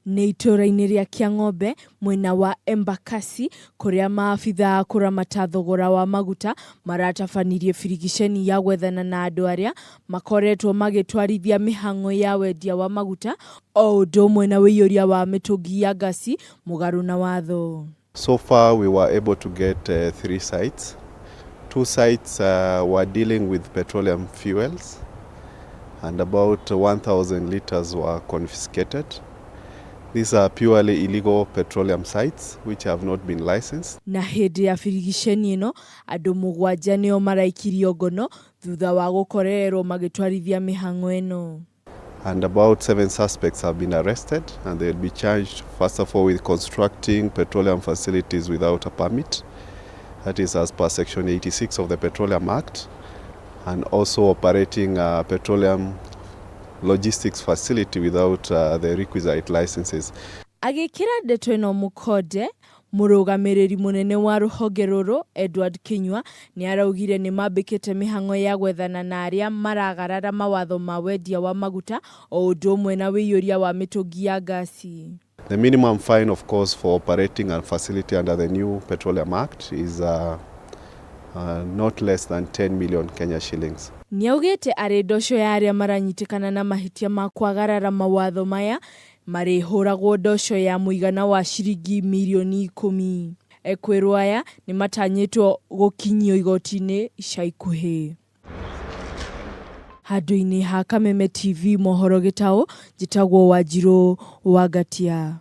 Nĩ itũũra-inĩ rĩa Kĩang'ombe mwena wa Embakasi kũrĩa maabithaa a kũramata thogora wa maguta maratabanirie birigiceni ya gwethana na andũ arĩa makoretwo magĩtwarithia mĩhang'o ya wendia wa maguta o ũndũ ũmwe na ũiyũria wa mĩtũngi ya ngasi mũgarũ na watho. So far we were able to get three sites. Two sites were dealing with petroleum fuels and about 1,000 liters were confiscated. These are purely illegal petroleum sites which have not been licensed. Na hĩndĩ ya birigiceni ĩno andũ mũgwanja nĩo maraikirio ngono thutha wa gũkorererwo magĩtwarithia mĩhang'o ĩno. And about 7 suspects have been arrested and they'll be charged first of all with constructing petroleum facilities without a permit. That is as per section 86 of the Petroleum Act, and also operating a petroleum logistics facility without the requisite licenses. Agĩkĩra ndeto ĩno mũkonde, mũrũgamĩrĩri mũnene wa rũhonge rũrũ Edward Kinyua nĩ araugire nĩ mambĩkĩte mĩhang'o ya gwethana na arĩa maragarara mawatho ma wendia wa maguta o ũndũ ũmwe na ũiyũria wa mĩtũngi ya ngasi. The minimum fine, of course, for operating a facility under the new Petroleum Act is not less than 10 million Kenya shillings. Nĩaugĩte arĩ ndoco ya arĩa maranyitĩkana na mahĩtia ma kwagarara mawatho maya marĩhũragwo ndoco ya mũigana wa ciringi mirioni 10. Ekwĩrwo aya nĩ matanyĩtwo gũkinyio igoti-inĩ ica ikuhĩ. Handũ-inĩ ha Kameme TV mohoro gĩtaũ, njĩtagwo Wanjirũ wa Ngatia.